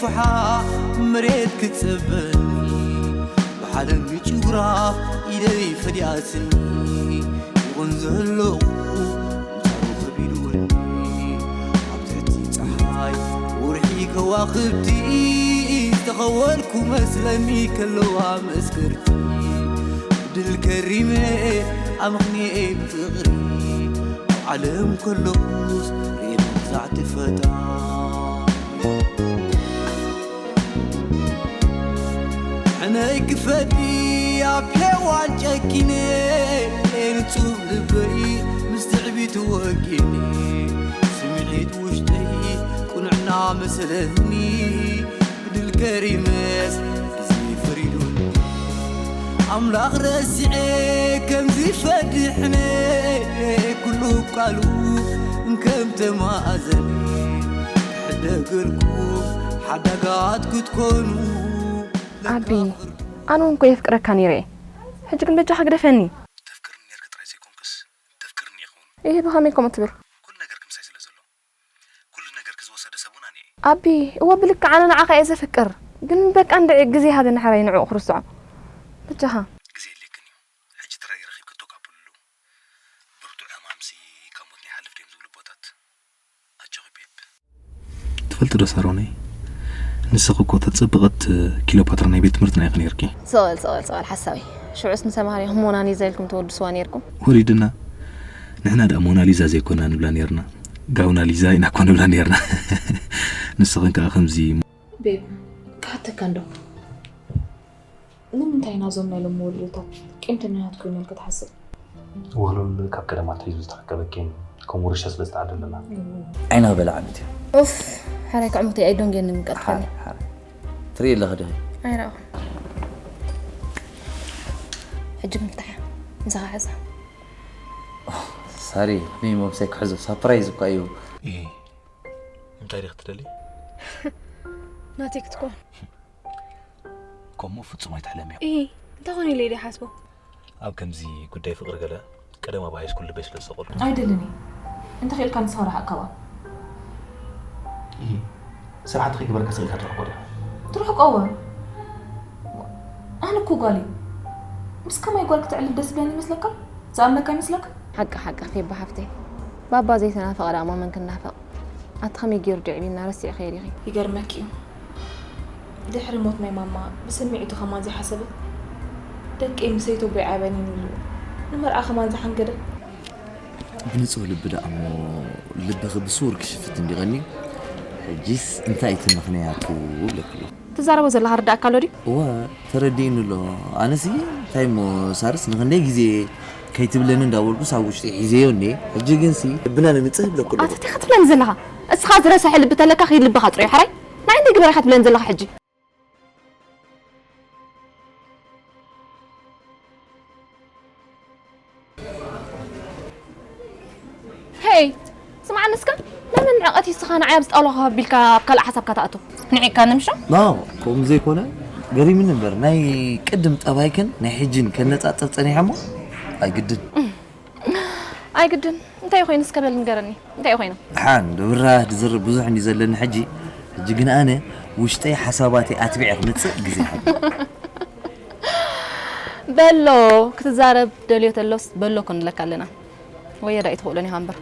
ውሓ መሬት ክትጸበኒ ብሓለንጊ ጭጉራ ኢደይ ፈዲኣትኒ ይኹን ዘለኹ ምሳሩ ከቢድወኒ ኣብ ትሕቲ ጸሓይ ወርሒ ከዋኽብቲ ዝተኸወልኩ መስለኒ ከለዋ መስከርቲ ድል ከሪመ ኣምኽንየ ብፍቕሪ ኣብ ዓለም ከለኹስ ርእየ መግዛዕቲ ፈጣሪ ሕነይ ክፈዲ ኣብ ሔዋን ጨኪነ ንጹብ ልበይ ምስ ትዕቢት ወጊነ ስምዒት ውሽጠይ ቁንዕና መሰለኒ ብድል ከሪመስ ግዜ ፈሪዱኒ ኣምላኽ ረሲዐ ከምዚ ፈድሕነ ኩሉ ቃሉ እንከም ተማእዘነ ሕደገልኩም ሓዳጋት ክትኮኑ ኣቢ ኣነ እውን እኮ የፍቅረካ ነይረ እየ ሕጂ ግን በጃኻ ግደፈኒ ተፍቅርኒ ነርኪ ጥራይ ዘይኮንክስ ተፍቅርኒ ኢኹን ይህ ብኸመይ ከምኡ ትብል ኩሉ ነገር ክምሳይ ስለ ዘሎ ኩሉ ነገር ክዝወሰደ ሰቡን ኣነ እየ ኣቢ እወ ብልክዕ ኣነ ንዓኻ እየ ዘፍቅር ግን በቃ እንድዒ ግዜ ሃበኒ ሓራይ ንዕኡ ክርስዖ በጃኻ ግዜ የድልየክን እዩ ሕጂ ጥራይ ረኺብክቶ ካብ ብሉሉ ብርቱዕ ሕማምሲ ካብ ሞት ንይሓልፍ ድዮም ዝብሉ ኣቦታት ኣጆኺ ቤብ ትፈልጢ ዶ ሳሮነይ ንስኺ እኮ ተጸብቐት ኪሎፓትራ ናይ ቤት ትምህርትና ኢኺ ነይርኪ። ስቕ በል ስቕ በል ስቕ በል ሓሳዊ። ሽዑስ ንሰማርያ ሞናሊዛ ኢልኩም ተወድስዋ ነይርኩም። ወሪድና ንሕና ደኣ ሞናሊዛ ዘይኮና ንብላ ነይርና ጋውናሊዛ ኢና እኮ ንብላ ነይርና። ንስኽን ከኣ ከምዚ ቤብ ክሓተካ እንዶ ንምንታይ ኢና እዞም ናይ ሎሚ ወለዶታት ቂምተኛታት ኮይኖም ኢልካ ትሓስብ? ወህሉል ካብ ቀደም ኣትሒዙ ዝተረከበ ቂም ከም ውርሻ ስለ ዝተዓደለና። ዓይንኻ በልዓ ቤትዮ። ኡፍ ሓራይ ክዕሙተይ ኣይዶንጌን ንምቀጥፈኒ። ሓራይ ሓራይ ትርኢ ኣለኺ ዲኺ? ኣይረኣኹን። ሕጂ ምፍታሕ ምሳኻ ሕዛ። ሳሪ ነይ መብሰይ ክሕዞ ሳፕራይዝ እኳ እዩ። እንታይ ዲኺ ትደሊ? ናተይ ክትኮን ከምኡ ፍጹም ኣይትሕለምዮ። ኢ እንታይ ኾነ ኢለ ኢለ ሓስቦ። ኣብ ከምዚ ጉዳይ ፍቕሪ ገለ ቀደም ኣብ ሃይስኩል ልበይ ስለ ዝሰቐልኩ። ኣይደልን እየ እንተኽኢልካ ንስኻ ርሓቕ ካብኣ። ስርዓት ከይግበረካ ስቕ ኢልካ ትርሕቆ ዲኻ? ትርሕቆ እወ። ኣነ እኮ ጓል እየ። ምስ ከማይ ጓል ክትዕልል ደስ ዝብለኒ ይመስለካ? ዝኣምነካ ይመስለካ? ሓቂ ሓቂ ፌባ ሓፍተይ ባባ ዘይተናፈቐ ደኣ ማመን ክናፈቕ ኣቲ ከመይ ገይሩ ዶ የዕብየና ረሲዕኽዮ ዲኺ? ይገርመኪ እዩ ድሕሪ ሞት ናይ ማማ ብስምዒቱ ከማን ዘይሓሰበ ደቀይ ምሰይተቦይ ዓብያኒን ኢሉ ንመርዓ ከማን ዝሓንገደ ብንጹህ ልቢ ደኣ እሞ ልብኺ ብስውር ክሽፍት እንዲቐኒ ሕጂስ እንታይ እቲ ምኽንያቱ እብለኪ ኣለኹ። ትዛረቦ ዘለኻ ርዳእካ ኣሎ ድዩ? እወ ተረዲእኒ ኣሎ። ኣነሲ እንታይ እሞ ሳርስ ንኽንደይ ግዜ ከይትብለኒ እንዳበልኩስ ኣብ ውሽጢ ሒዘዮ እንዴ ሕጂ ግንሲ ልብና ንምጽህ እብለኩ ኣለኹ። ኣታ እንታይ ክትብለኒ ዘለኻ? እስኻ ዝረሰሐ ልቢ ተለካ ኺድ ልብኻ ጽረዮ ሕራይ። ንዓይ እንታይ ግበር ኢኻ ትብለኒ ዘለኻ ሕጂ? ሄይ ስምዓኒ እስከ ለምን ንዕቐት ይስኻ ንዓይ ኣብዚ ጣውላ ኮፍ ኣቢልካ ኣብ ካልእ ሓሳብካ ትኣቱ ንዒቕካኒ ምሾ? No ከምኡ ዘይኮነ ገሪምኒ እምበር ናይ ቅድም ጠባይክን ናይ ሕጅን ከነጻጽር ጸኒሐ እሞ ኣይግድን ኣይግድን እንታይ ኮይኑ እስከ በል ንገረኒ እንታይ ኮይኑ ደሓን ድብራህ ድዝርብ ብዙሕ እንዲ ዘለኒ ሕጂ ሕጂ ግን ኣነ ውሽጠይ ሓሳባተይ ኣትቢዐ ክምጽእ ግዜ ሃብ በሎ ክትዛረብ ደልዮ ተሎስ በሎ ክንለካ ኣለና ወይ ዳይ ትኽእሎን ኢኻ እምበር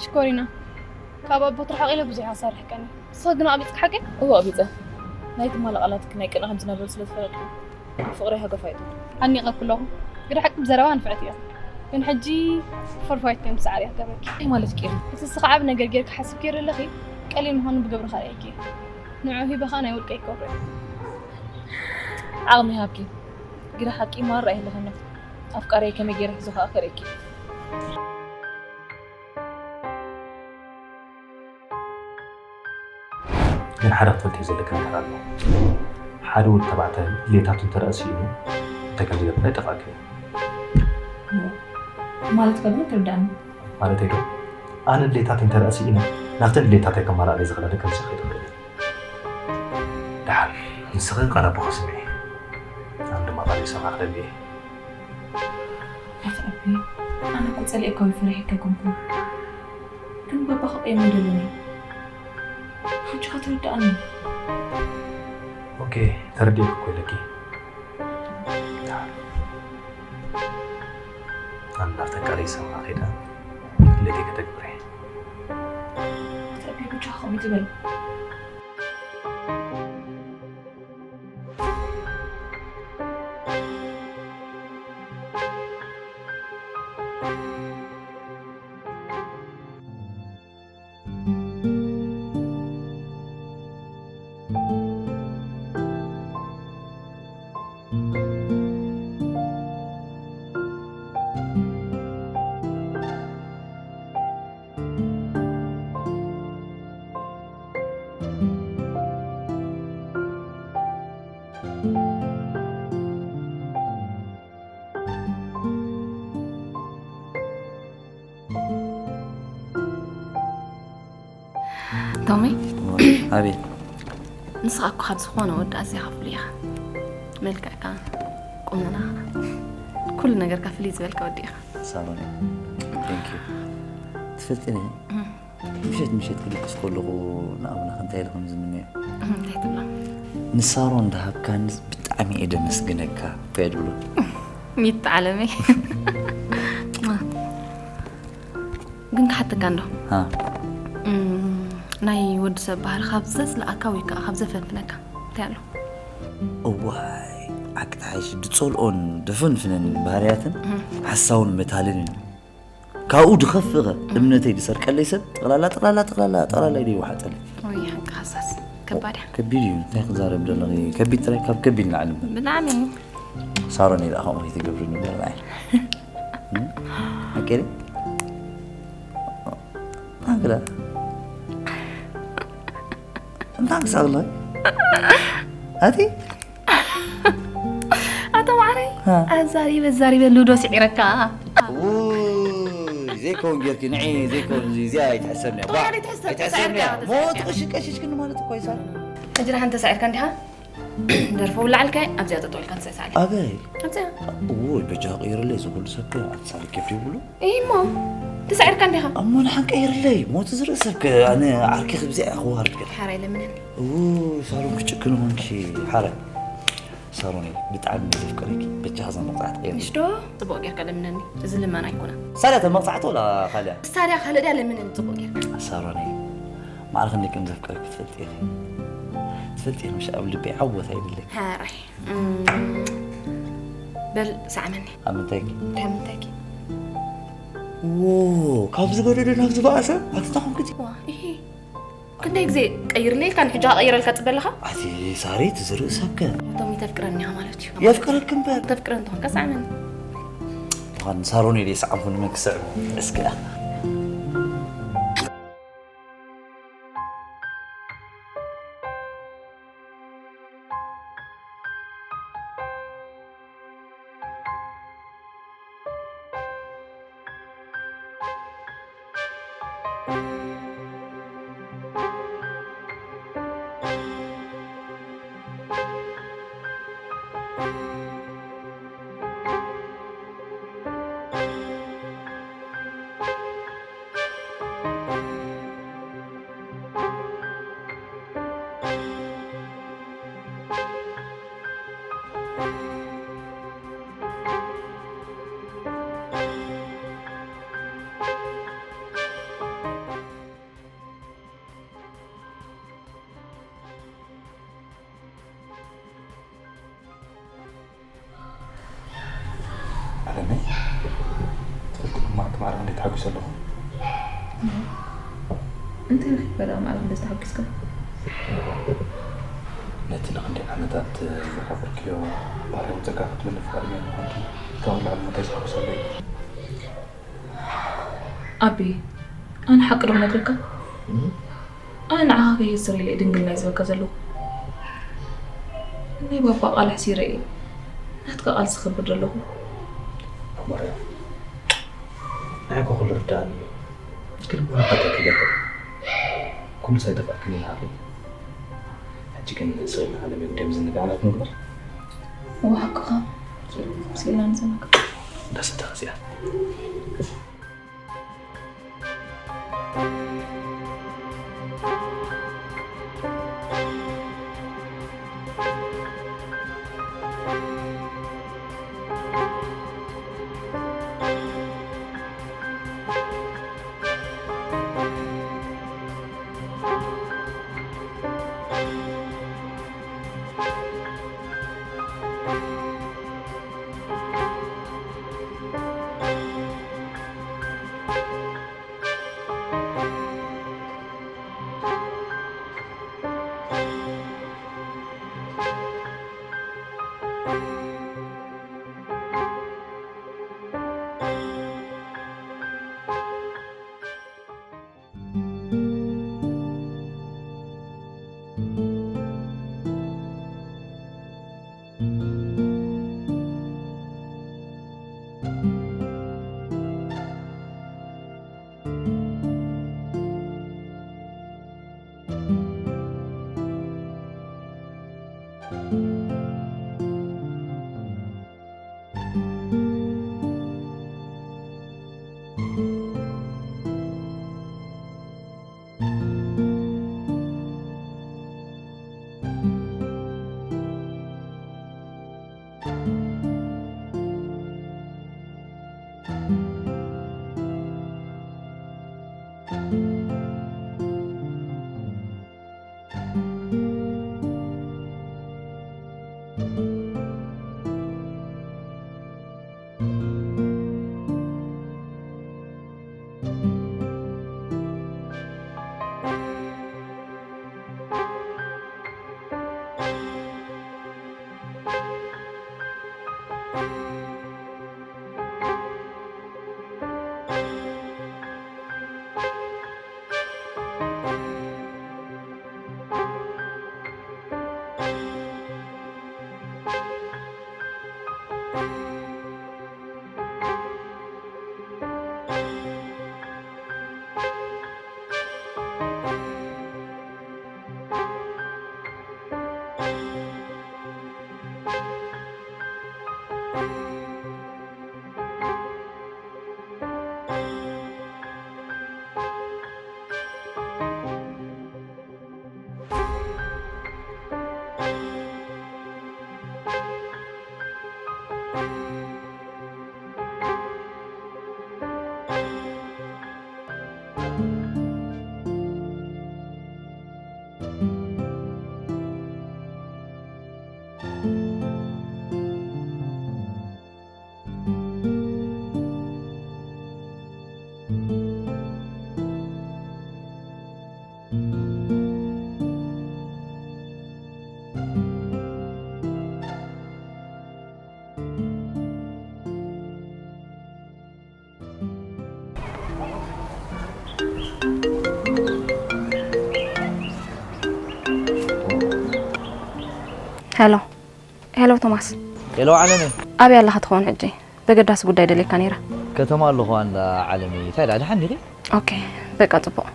ሽኮሪና ካብ ኣቦት ርሕቕ ኢለ ብዙሕ ኣሳርሕቀኒ ንስኺ ግን ኣቕቢፅኪ ሓቂ? እወ ኣቕቢፀ ናይ ትማሊ ቃላትኪ ናይ ቅነ ከም ዝነበረ ስለ ዝፈለጥኩ ፍቕረይ ሃገፋ ይጥሉ ኣድኒቐኪ ኣለኹ ግደ ሓቂ ብዘረባ ንፍዕቲ እያ፣ ግን ሕጂ ፈርፋይት ከም ትሰዓር እያ ትገብረኪ። እንታይ ማለት ቂር? እቲ ስኻዓብ ነገር ጌርካ ሓስብ ጌር ኣለኺ ቀሊል ምዃኑ ብግብሪ ከርእየኪ እየ። ንዑ ሂበኻ ናይ ውልቀ ይገብሮ እየ። ዓቕሚ ሃብኪ። ግደ ሓቂ ማራ ኣይለኸና። ኣፍቃሪይ ከመይ ጌረ ሒዞ ከኣ ከርእየኪ። ግን ሓደ ክትፈልጥዮ ዘለካ ነገር ኣሎ። ሓደ ወዲ ተባዕታይ ድሌታቱ እንተደኣ ስኢኑ እንታይ ከም ዝገብር ኣይጠፍኣክን እዩ። ማለት ከብሎ ትርዳእኒ። ማለተይ ዶ ኣነ ድሌታተይ እንተደኣ ስኢነ ናብተን ድሌታተይ ከማላእለይ ዝኽእላ ደቂ ኣንስትዮ ከይትኽእል እየ። ደሓር ንስኺ ቃል ኣቦኺ ስምዒ፣ ኣነ ድማ ቃለይ ክሰምዓ ክደሊ እየ። ኣቲ ኣቢ ኣነ እኮ ጸሊኤካ ወይ ፈሪሐካ ኣይኮንኩን፣ ግን በባኻ ቅየም ኣይደልን እየ። ሓንቺኻ ተረዳእኒ። ኦኬ ተረዲኤኪ እኮ ኢለኪ። ኣነ ናብተን ቃለይ ክሰምዓ ከይደ ድሌተይ ከተግብር እየ። ኣቲ ኣቢ ብቻ ከምኡ ትበል። ቶሚ ኣቤት ንስኻ እኮ ካብ ዝኾነ ወዲ ኣዝኻ ፍሉይ ኢኻ። መልክዕካ፣ ቁመናኻ፣ ኩሉ ነገርካ ፍልይ ዝበልካ ወዲ ኢኻ። ሳሮን thank you። ትፈልጢ ኒ ምሸት ምሸት ክድቅስ ከለኹ ንኣምላኽ እንታይ ኢለ ከም ዝምነዮ እንታይ ትብሎ? ንሳሮን ዝሃብካንስ ብጣዕሚ እየ ደመስግነካ እኮ እየ ድብሎ። ሚጣ ዓለመይ ግን ክሓተካ እንዶ ናይ ወዲ ሰብ ባህሪ ካብ ዘጽልኣካ ወይ ከዓ ካብ ዘፈንፍነካ እንታይ ኣሎ? እዋይ ዓቅቲ ሓይሽ ድጸልኦን ደፈንፍነን ባህርያትን ሓሳውን መታልን እዩ። ካብኡ ድኸፍእ ኸ እምነተይ ድሰርቀለይ ሰብ ጠቕላላ ጠቕላላ ጠቕላላ ጠቕላላ ኢለ ይወሓጠለይ። ወይ ሓቂ ሓሳስ ከባድ እያ። ከቢድ እዩ እንታይ ክዛረብ ደለኺ ከቢድ ጥራይ ካብ ከቢድ ንላዕሊ እምበር። ብጣዕሚ ሳሮን ኢለ ከምኡ ከይትገብርኒ እምበር ንዓይ። ሓቂ ድዩ? እንታይ ክዳ እንታይ ክሳቕላ ኣቲ ኣቶ ማዕረይ ኣዛሪበ ኣዛሪበ ሉዶ ስዒረካ። ዘይከውን ጌርኪ ንዒ ዘይከውን እዚኣ ኣይትሕሰብኒ ኣይትሕሰብኒ ሞት ቀሽሽ ቀሽሽ ግን ማለት እኮ ይሳ ሕጂ ደሓን ተሳዒርካ እንዲኻ ደርፈ ውላዓልካ ኣብዚኣ ጠጠው ኢልካ ትሰሳሊ ኣበይ ኣብዚኣ እዎ በጃ ቀይርለይ ዝብሉ ሰብ ኣትሳሪ ኬፍ ይብሉ እሞ ተሳዒርካ እንዲኻ እሞ ንሓን ቀይርለይ ሞት ዝርኢ ሰብ ኣነ ዓርኪ ክብዚኣ ክዋርድ ገለ ሓራይ ለምነኒ እዎ ሳሮን ክጭክን ሆንኪ ሓራይ ሳሮን ብጣዕሚ ዘፍቅረኪ በጃ ዛ መቕፃዕት ቀይር ምሽ ዶ ፅቡቅ ጌርካ ለምነኒ እዚ ልመና ኣይኮነ ሳዳ ተመቕፃዕት ወላ ካልያ ሳዳ ካልእ ድያ ለምነኒ ፅቡቅ ጌርካ ሳሮን ማዕረ ክንደይ ከም ዘፍቅረኪ ትፈልጢ ኢኺ ትፈልጢ ኢኺ ምሽ ኣብ ልበይ ዓወት ኣይብለይ ሓራይ በል ሰዓመኒ ኣብ ምንታይኪ እንታይ ምንታይኪ ዎ ካብ ዝገደደ ናብ ዝበኣሰ ኣትታኹም ግዜ ክንደይ ግዜ ቀይርለይ ኢልካ ንሕጂ ከቐይረልካ ትፅበ ኣለኻ ኣቲ ሳሬት ዝርኢ ሰብከ እቶም ይተፍቅረኒ ኢኻ ማለት እዩ የፍቅረክ እምበር ተፍቅረ እንተኾንካ ሰዓመኒ ምዃን ሳሮን ኢለ ይሰዓምኩ ንመን ክስዕብ እስኪ ተሓጒሰ ኣለኹ። እንታይ ረኺብካ ደኣ ማዕረ ክንደዚ ተሓጒስካ? ነቲ ንኽንደይ ዓመታት ዝሓፈርክዮ ባህርያዊ ጸጋ ክትብለኒ ፍቓደኛ ምዃንኪ ካብ ልዕሊ መጠን ዝሓጒሰ ኣሎ እዩ። ኣቢ፣ ኣነ ሓቂ ዶ ክነግረካ? ኣነ ንዓኻ ከየስር ኢለ እየ ድንግልናይ ዝህበካ ዘለኹ። ናይ ባባ ቃል ኣሕሲረ እየ ናትካ ቃል ዝኸብር ዘለኹ። ማርያም፣ ንዓይ እኮ ኩሉ ርዳእኒ እዩ። ግን እሞ ንሓቂ ክገብር ኩሉ ሳይጠፍኣክን ይልዓል። ሕጂ ግን ስቕ ኢልና ዓለም ጉዳይ ምዝንጋዕና ክንግበር። እወ ሓቅኻ። ስቕ ኢልና ንዘናጋዕ። ደስ እታ እዚኣ። ሄሎ፣ ሄሎ ቶማስ። ሄሎ ዓለመይ። ኣበይ ኣለኻ ትኸውን ሕጂ? በገዳሲ ጉዳይ ደልየካ ነይረ። ከተማ ኣለኹ ኣንዳ ዓለመይ። እንታይ ደኣ፣ ደሓን ዲኺ? ኦኬ፣ በቃ ጽቡቕ።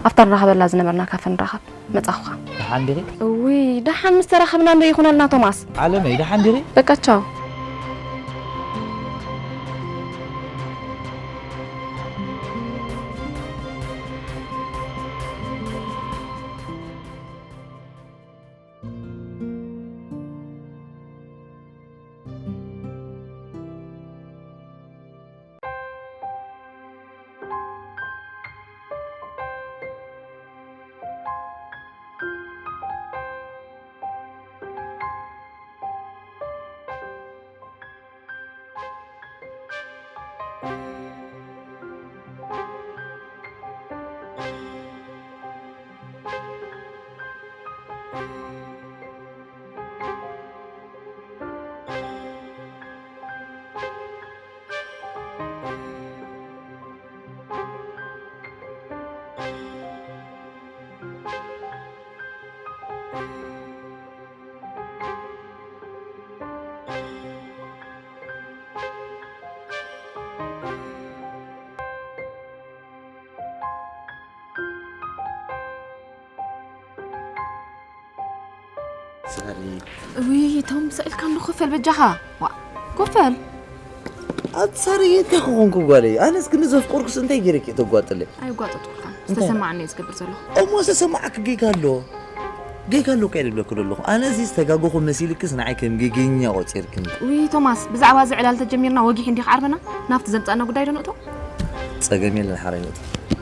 ኣብታ ንራኸበላ ዝነበርና ካፈ ንራኸብ። መጻኹኻ። ደሓን ዲኺ? እውይ፣ ደሓን ምስ ተራኸብና እንዶ ይኹነልና ቶማስ። ዓለመይ፣ ደሓን ዲኺ? በቃ ቻው። ሳሪ። ውይ፣ ቶም፣ ስቕ ኢልካ እንዶ ኮፍ በል በጃኻ። ዋ፣ ኮፍ በል። ኣቲ ሳሪ፣ እንታይ ክኾንኩ ጓለይ? ኣነስ ግን ዘፍቀርኩስ እንታይ ገይረኪ እየ ተጓጥለይ? ኣይጓጠጥኩልካን። እንታይ? ዝተሰማዓኒ እየ ዝገብር ዘለኹ። እሞ ዝተሰማዓኪ ጌጋ ኣሎ። ጌጋ ኣሎ እኮ እየ ዝብለኪ ዘለኹ። ኣነ እዚ ዝተጋገኹ መሲልክስ ንዓይ ከም ጌገኛ ቆጺርክኒ። ውይ፣ ቶማስ፣ ብዛዕባ እዚ ዕላል ተጀሚርና ወጊሕ እንዲኻ ዓርበና? ናብቲ ዘምጻእና ጉዳይ ዶ ንእቶ? ጸገም የለን፣ ሓራይ ንእቶ።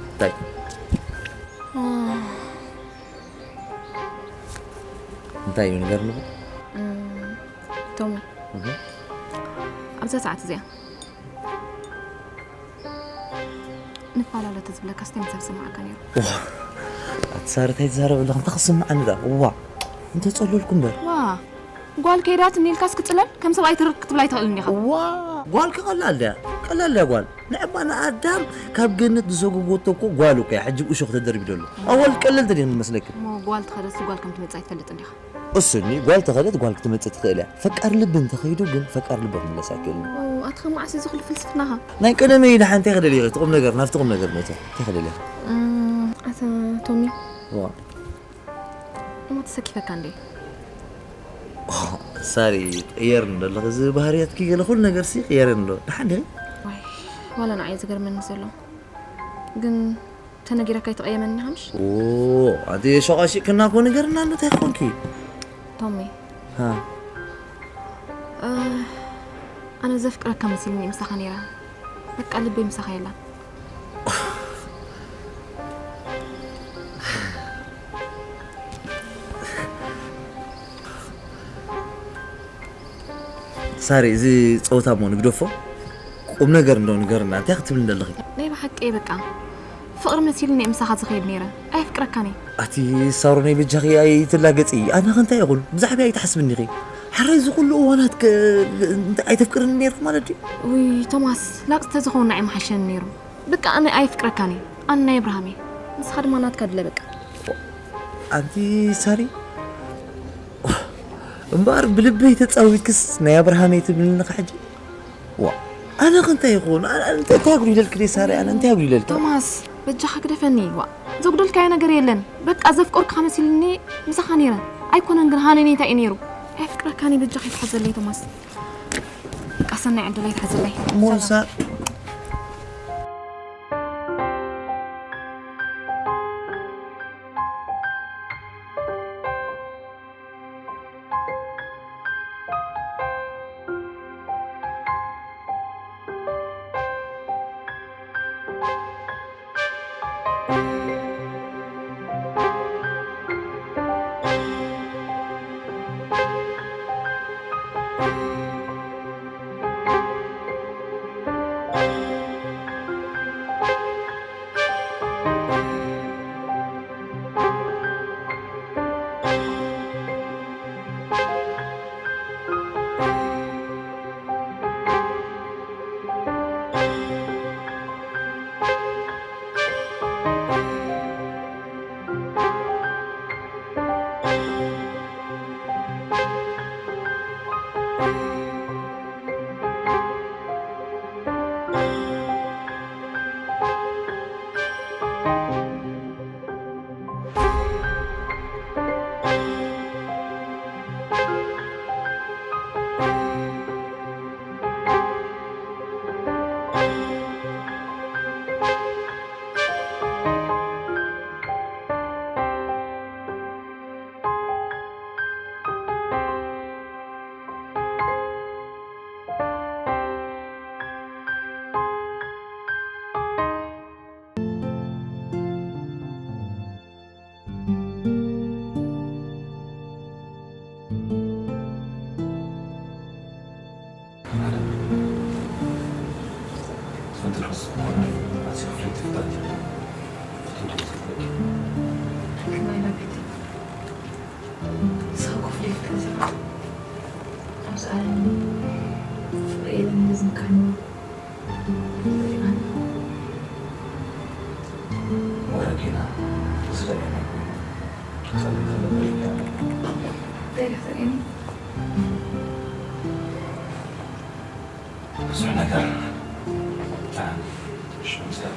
እንታይ? እንታይ እዩ ነገር ንቡ? እም፣ ቶሚ፣ እህ። ኣብዛ ሰዓት እዚኣ ንፈላለ ተዝብለካ ስታይ ምሳብ ዝሰማዓካ ነይሩ። ዋ፣ ኣቲ ሳሪ እንታይ ትዛረብ ኣለኹ? እንታይ ክስምዓኒ ደኣ? ዋ፣ እንተጸለልኩ እምበር። ዋ፣ ጓል ከይዳትኒ ኢልካስ ክጽለል? ከም ሰብኣይ ትርር ክትብል ኣይትኽእልን ኢኻ። ዋ፣ ጓል ከ ቀላል ድያ? ቀላል ድያ ጓል? ንዕባ ንኣዳም ካብ ገነት ዝሰጎጎቶ እኮ ጓል እኮ እያ። ሕጂ እሾኽ ተደርቢደሉ። ኣዋልድ ቀለልቲ ድየን ዝመስለክን? እሞ ጓል ተኸደስ ጓል ከም ትመጽእ ኣይትፈልጥን ዲኻ? እሱኒ ጓል ተኸደት ጓል ክትመጽእ ትኽእል እያ። ፈቃር ልቢ እንተኸይዱ ግን ፈቃር ልቢ ክምለስ ኣይክእልን። ኦ፣ ኣቲ ከም መዓስ እዚ ኩሉ ፍልስፍናኻ? ናይ ቀደመይ ደሓን እንታይ ክደልይ እቲ ቁም ነገር፣ ናብቲ ቁም ነገር ንእቶ። እንታይ ክደልይ? እም፣ ኣታ ቶሚ። ዋ። እሞ ተሰኪፈካ እንዴ? ሳሪ፣ ትቕየር እንዶ ኣለኺ፣ እዚ ባህርያትኪ ገለ ኩሉ ነገርሲ ይቕየር እንዶ። ደሓን ዲኺ? ዋይ፣ ዋላ ንዓይ ዝገርመኒ ዘሎ። ግን ተነጊረካ ኣይተቐየመኒ ኢኻ ምሽ? ኦ፣ ኣቲ ሸቓሺ ክና እኮ ንገርና እንዶ እንታይ ኮንኪ? ቶሚ። ሃ። እ፣ ኣነ ዘፍቅረካ መሲልኒ ምሳኻ ነይረ። በቃ ልበይ ምሳኻ የላን። ሳሪ፣ እዚ ጸወታ እሞ ንግደፎ። ቁም ነገር እንዶ ንገርና፣ እንታይ ክትብል እንደለኺ? ናይ ብሓቂ በቃ ፍቕሪ መሲልኒ እየ ምሳኻ ዝኸይድ ነይረ። ኣየፍቅረካን እየ። ኣቲ ሳሮነይ በጃኺ ኣይትላገጺ። ኣነ ከ እንታይ ይኹን? ብዛዕባ ኣይትሓስብኒ ኢኺ። ሓራይ እዚ ኩሉ እዋናት ከ እንታይ ኣይተፍቅርኒ ነይርኪ ማለት ድዩ? ውይ ቶማስ፣ ላግጺ ተዝኸውን ንዓይ ምሓሸኒ ነይሩ። በቃ ኣነ ኣየፍቅረካን እየ። ኣነ ናይ ኣብርሃም እየ። ንስኻ ድማ ናትካ ድለ በቃ። ኣንቲ ሳሪ፣ እምበኣር ብልበይ ተጻዊትክስ ናይ ኣብርሃም እየ ትብልኒ ከ ሕጂ? ዋ፣ ኣነ ከ እንታይ ይኹን? ኣነ፣ ኣነ እንታይ፣ እንታይ ኣጉዲለልኪ ደይ ሳሪ? ኣነ እንታይ ኣጉዲለልኪ? ቶማስ፣ በጃኻ ግደፈኒ። ዋ፣ ዘጉደልካዮ ነገር የለን። በቃ ዘፍቀርኩኻ መሲልኒ ምሳኻ ነይረ። ኣይኮነን ግን ሃነኒ እንታይ እዩ ነይሩ? ኣየፍቅረካን እየ፣ በጃኻ ይትሓዘለይ ቶማስ። በቃ ሰናይ ዕድል ኣይትሓዘለይ። ሞሳ። ሰላም። ፍቕሪ የለን ዝምካኒ። ወረጌና ዝደለና ኮይኑ ክኸልል ከለበለኛ እንታይ ዲኻ ትርእየኒ? ብዙሕ ነገር ሽምስያ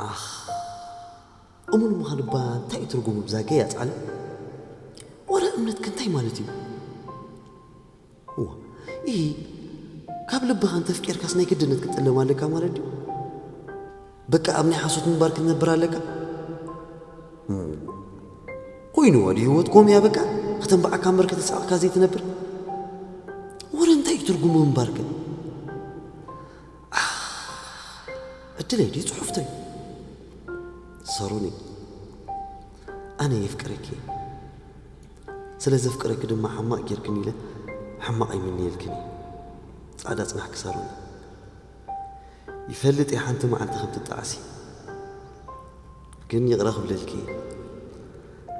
ኣኽ እሙን ምዃን እባ እንታይ እዩ ትርጉሙ ብዛ ገይ ኣጻለ? ወረ እምነትከ እንታይ ማለት እዩ? እዋ ኢሂ ካብ ልብኻ እንተፍቂርካስ ናይ ግድነት ክትጥለም ኣለካ ማለት ድዩ? በቃ ኣብ ናይ ሓሶት ምንባር ክትነብር ኣለካ? እም፣ ኮይንዎ ድዩ ህይወት ኮም እያ በቃ? ከተንብዓካ እምበር ከተሳቕካ ዘይትነብር? ወረ እንታይ እዩ ትርጉሙ ምንባርከ? ዕድለይ ድዩ ጽሑፍተይ? ሰሩኒ ኣነ የፍቅረኪ ስለ ዘፍቅረኪ ድማ ሓማቕ ጌርክኒ ኢለ ሓማቕ ኣይምንየልክን እየ ጻዕዳ ጽናሕኪ ሰሩኒ ይፈልጥ እየ ሓንቲ መዓልቲ ከም ትጣዕሲ ግን ይቕረ ክብለልኪ እየ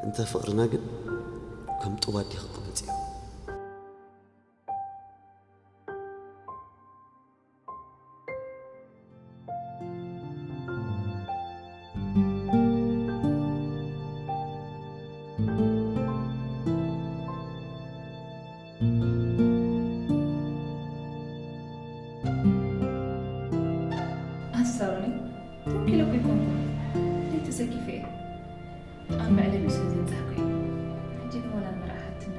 እንተ ፍቕርና ግን ከም ጥዋዲ ክቕበጽ እዩ ኣንስሳሮኒ ተወኪለ እኮ ይኮንኩ ተሰኪፈ እየ ኣብ መዕለቢ ስለ ዘብጻሕኩ እየ ሕጂ ግን ወላ መርዓ ሓትነ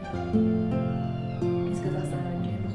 ምስ ገዛ ክዛረብ ኣለኹ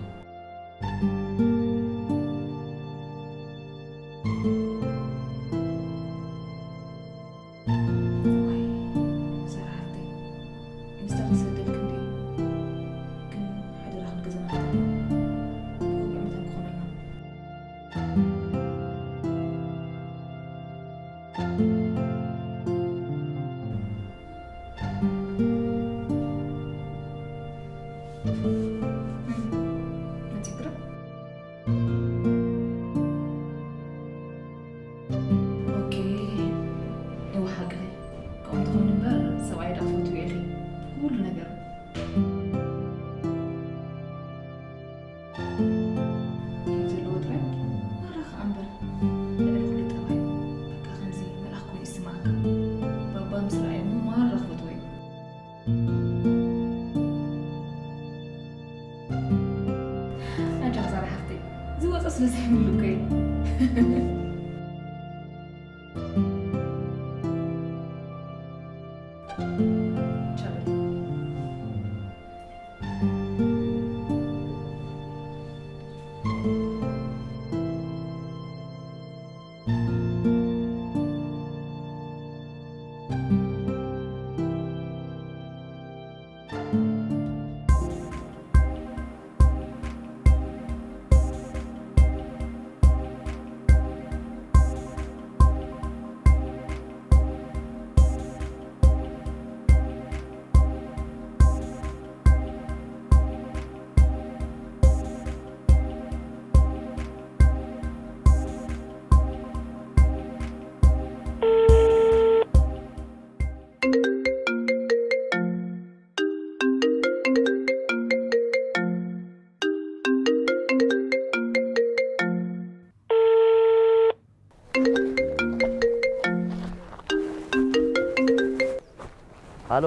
ሃሎ፣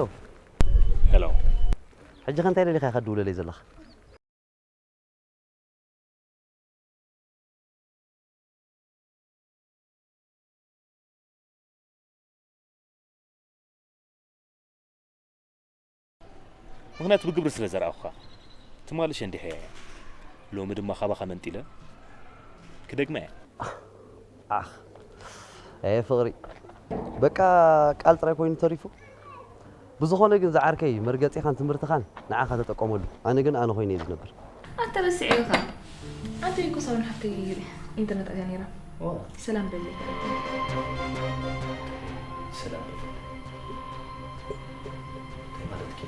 ሄሎ። ሕጂ ከ እንታይ ደሊኻ ኢኻ ትድውለለይ ዘለኻ? ምኽንያቱ ብግብሪ ስለ ዘርኣኹኻ። ትማሊ ሸንዲሐያ እያ። ሎሚ ድማ ካባኻ መንጢለ ክደግማ እየ። ኣኽ፣ ኣየ ፍቕሪ፣ በቃ ቃል ጥራይ ኮይኑ ተሪፉ። ብዝኾነ ግን ዝዓርከይ፣ መርገጺኻን ትምህርትኻን ንዓኻ ተጠቀመሉ። ኣነ ግን ኣነ ኮይነ እየ ዝነብር። ኣንተ ረሲዐ ኢኻ። ኣንተ እኮ ሳሮን ሓፍተይ ኢንተርነት ኣትያ ነይራ። ሰላም በለይ። ሰላም በለይ። እንታይ ማለትኪ?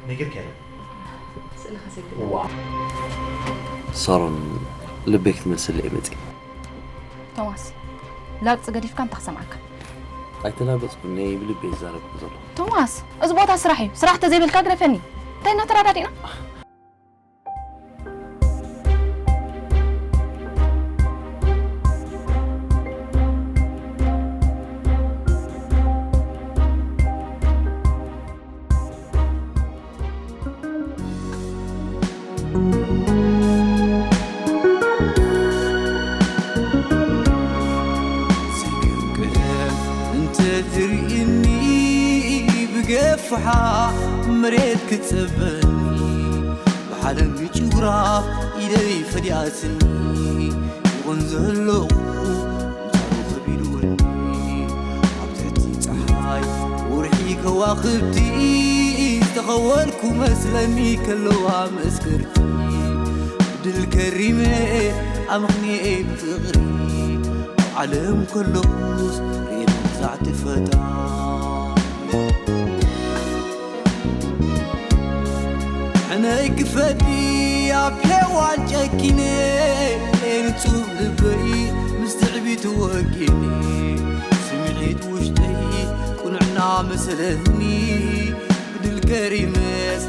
ነጊርኪ ኣለ። ስእልኻ ሰግድ። ሳሮን ልበይ ክትመልስለይ እየ መፂእ። ቶማስ፣ ላግፂ ገዲፍካ እንታይ ክሰምዓካ? ኣይተላገፅኩን፣ ናይ ብልበይ ይዛረብ ዘሎ። ቶማስ፣ እዚ ቦታ ስራሕ እዩ። ስራሕ ተዘይበልካ ግደፈኒ። እንታይ እናተራዳዲእና? እንተትርእኒ ብገፍሓ መሬት ክትጸበኒ ብሓለንጊ ጭጉራ ኢደይ ፈዲኣትኒ ይኹን ዘለኹ ምሳሩ ከቢድወኒ ኣብ ትሕቲ ጸሓይ ወርሒ ከዋኽብቲ ዝተኸወልኩ መስለኒ ከለዋ መስከርቲ ድል ከሪመ ኣምኽንየ ብፍቕሪ ኣብ ዓለም ከለኹስ ርእየ መግዛዕቲ ፈጣሪ ሕነይ ክፈዲ ኣብ ሔዋን ጨኪነ ንጹብ ልበይ ምስ ትዕቢት ወጊነ ስምዒት ውሽጠይ ቁንዕና መሰለኒ ብድል ከሪመስ